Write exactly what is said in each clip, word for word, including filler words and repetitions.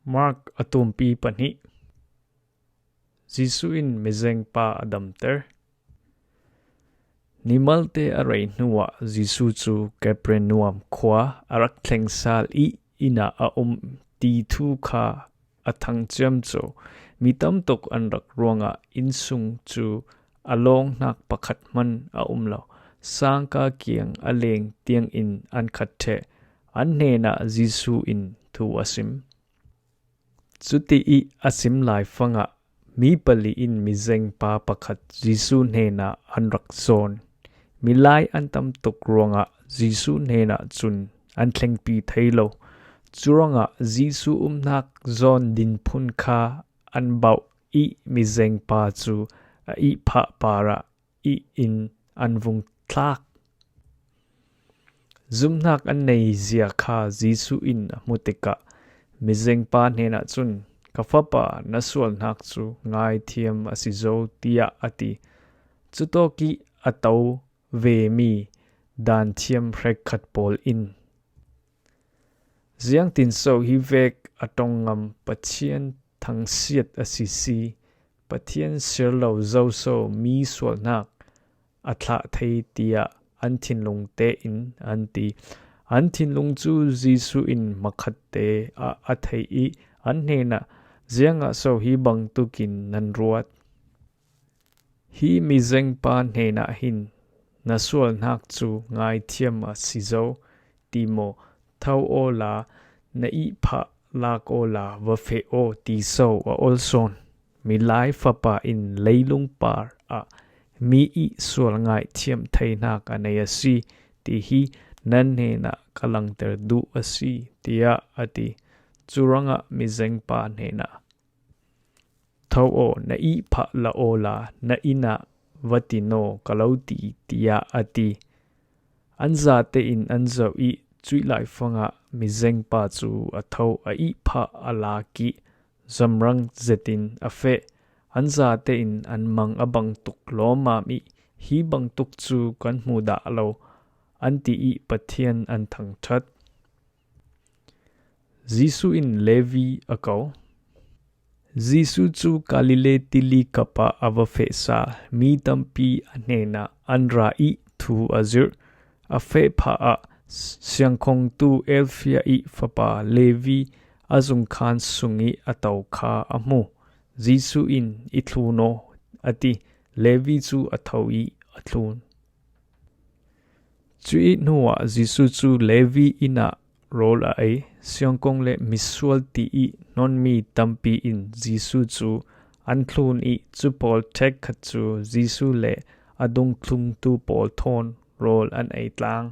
Mark a tumpi pahnih. Jesu in mizengpa a damter. Nimalte a rei hnuah Jesu cu Capernaum khua a rak thleng sal i inn ah a um ti thu kha a thang ciamco. Mi tamtuk an rak ruangah inn sung cu a lawnghnak pakhat hman a um lo. Sangka kiang a leng tiangin an khat ṭheh. An hnenah Jesu in thu a sim. Cuti ih a sim laifangah mi pali in mizengpa pakhat Jesu hnenah an rak zawn. Milai an tam tuk ruangah Jesu hnenah cun an thlengpi thei lo. Curuangah Jesu umnak zawn dinphun kha an bauh ih mizengpa cu a ihphah parah ih in an vung thlak. Zumhnak an nei zia kha Jesu in a hmu tikah mizengpa hnenah cun, "Ka fapa, na sualnak cu ngaithiam a si zo," tiah a ti. Cutawk ih a to vemi danthiam hrekkhat pawl in, "Ziangtin so hi vek a ṭong ngam Pathian thangsiat a si si? Pathian siar lo zo so mi sualnak a thlah thei?" tiah an thinlung tein an ti. An thinlung cu Jesu in hmakhatte ah a theih ih an hnenah, "Ziangah so hi bangtukin nan ruat? Hi mizengpa hnenah hin, 'Na sualnak cu ngaithiam a si zo,' ti maw? Tho awla na ihphah lak awla va feh aw, ti so a olsawn? Milai Fapa in leilung par ah mi ih sual ngaithiam theinak a nei a si, ti hi nan hnenah ka langter duh a si," tiah a ti. Curuangah mizengpa hnenah, "Tho aw, na ihphah la awla na inn ah va tin aw, ka lo ti," tiah a ti. An zatein an zoh ih cuih laifangah mizengpa cu a tho, a ihphah a lak ih zamrang zetin a feh. An zatein an mang a bangtuk lawmmam ih, "Hi bangtuk cu kan hmu dah lo," an ti ih Pathian an thangṭhat. Jesu in Levi a ko. Jesu cu Galilee tili kap ah a va feh sal. Mi tampi a hnenah an ra ih thu a zirh. A feh phah ah siangkhongtu Alfia ih fapa Levi a zungkhan sung ih a to kha a hmu. Jesu in, "I thlun aw," a ti. Levi cu a tho ih a thlun. Cuih hnuah Jesu cu Levi inn ah rawl a ei. Siangkong le misual ti ih hnonmi tampi in Jesu cu an thlun ih cu pawl ṭhekkhat cu Jesu le a dungthluntu pawl thawn rawl an ei tlang.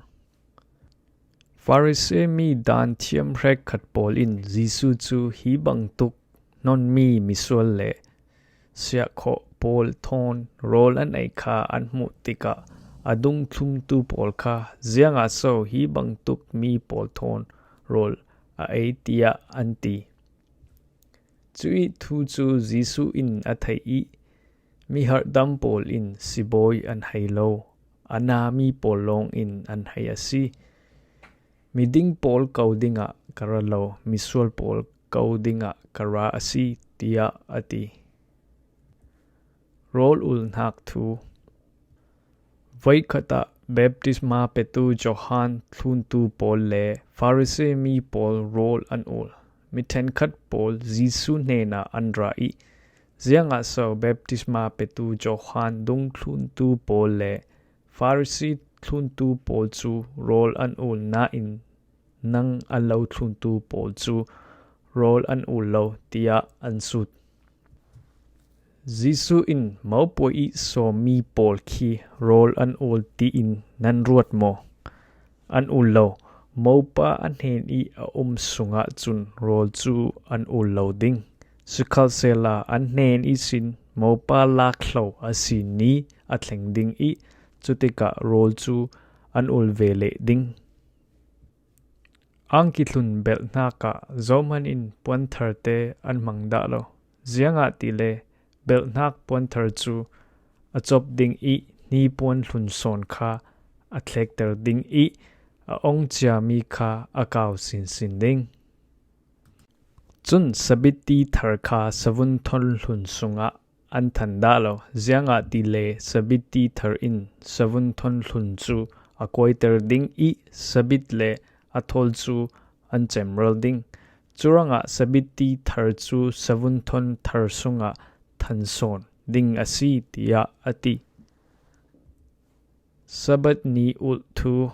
Farasi mi danthiam hrekkhat pawl in Jesu cu hi bangtuk hnonmi misual le siahkhawh pawl thawn rawl an ei kha an hmuh tikah a dungthluntu pawl kha, "Ziangah so hi bangtuk mi pawl thawn rawl a ei?" tiah an ti. Cuih thu cu Jesu in a theih ih, "Mi harhdam pawl in sibawi an hei lo, a nami pawl lawngin an hei a si. Miding pawl ko dingah ka ra lo, misual pawl ko dingah ka ra a si," tiah a ti. Rawl ulhnak thu. Voikhat ah baptisma petu Johan thluntu pawl le Farasi mi pawl rawl an ul. Mi ṭhenkhat pawl Jesu hnenah an ra ih, "Ziangah so baptisma petu Johan dungthluntu pawl le Farasi thluntu pawl cu rawl an ul nain nang a lo thluntu pawl cu rawl an ul lo?" tiah an sut. Jesu in, "Mopuai ih sawmmi pawl khi rawl an ul tiin nan ruat maw? An ul lo. Mopa a hnen ih a um sungah cun rawl cu an ul lo ding. Sikhalsehla an hnen ihsin Mopa lakhlo a si ni a thleng ding ih cutikah rawl cu an ul ve leh ding." Angki hlun belhnak ah zohman in puantharte an hmang dah lo. Ziangahtile belhnak puanthar cu a cop ding ih hnipuan hlun sawn kha a thlekter ding ih a ong ciami kha a kau sinsin ding. Cun sabitti thar kha savun thon hlun sungah an than dah lo, ziangahtile sabitti thar in savun thon hlun cu a kuaiter ding i sabit le a thawl cu an cemral ding. Curangah sabitti thar cu savun thon thar sungah than sawn ding a si, tiah a ti. Sabbath ni ulh thu.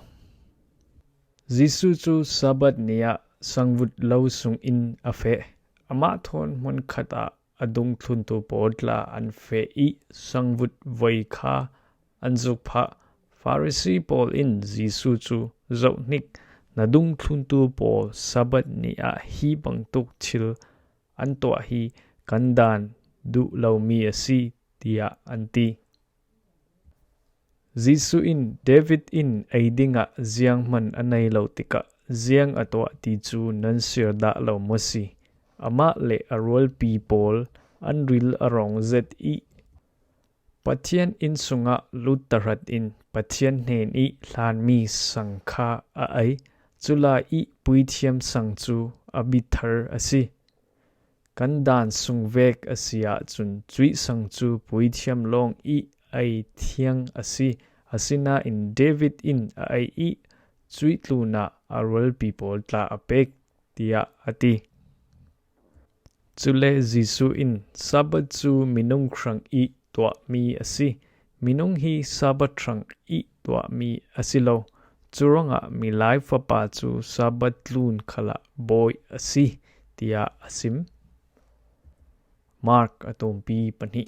Jesuh cu Sabbath ni ah sangvut lo sungin a feh. Amah thawn hmunkhat ah a dungthluntu pawl tla an feh i sangvut voi kha an zuk phah. Farasi pawl in Jesuh cu, "Zohhnik, na dungthluntu pawl Sabbath ni ah hi bangtuk thil an tuah hi kan dan duh lomi a si," tiah an ti. Jesuh in, "David in ei dingah zianghman a nei lo tikah ziang a tuah ti cu nan siar dah lo maw si? Amah le a rualpi pawl an ril a rong zet i Pathian inn sungah lut tahratin Pathian hnen i hlanmi sang kha a ei. Culai i puithiam sang cu a bithar a si. Kan dan sung vek a si ahcun cuih sang cu puithiam lawng i ei thiang a si. Asinain David in a ei i cuih tlunah a rualpi pawl tla a pek," tiah a ti. Cule Jesuh in, "Sabbath cu minung hrang i tuahmi a si. Minung hi Sabbath hrang i tuahmi a si lo. Curuangah Milai Fapa cu Sabbath tlun khalah bawi a si," tiah a sim. Mark a tumpi pahnih.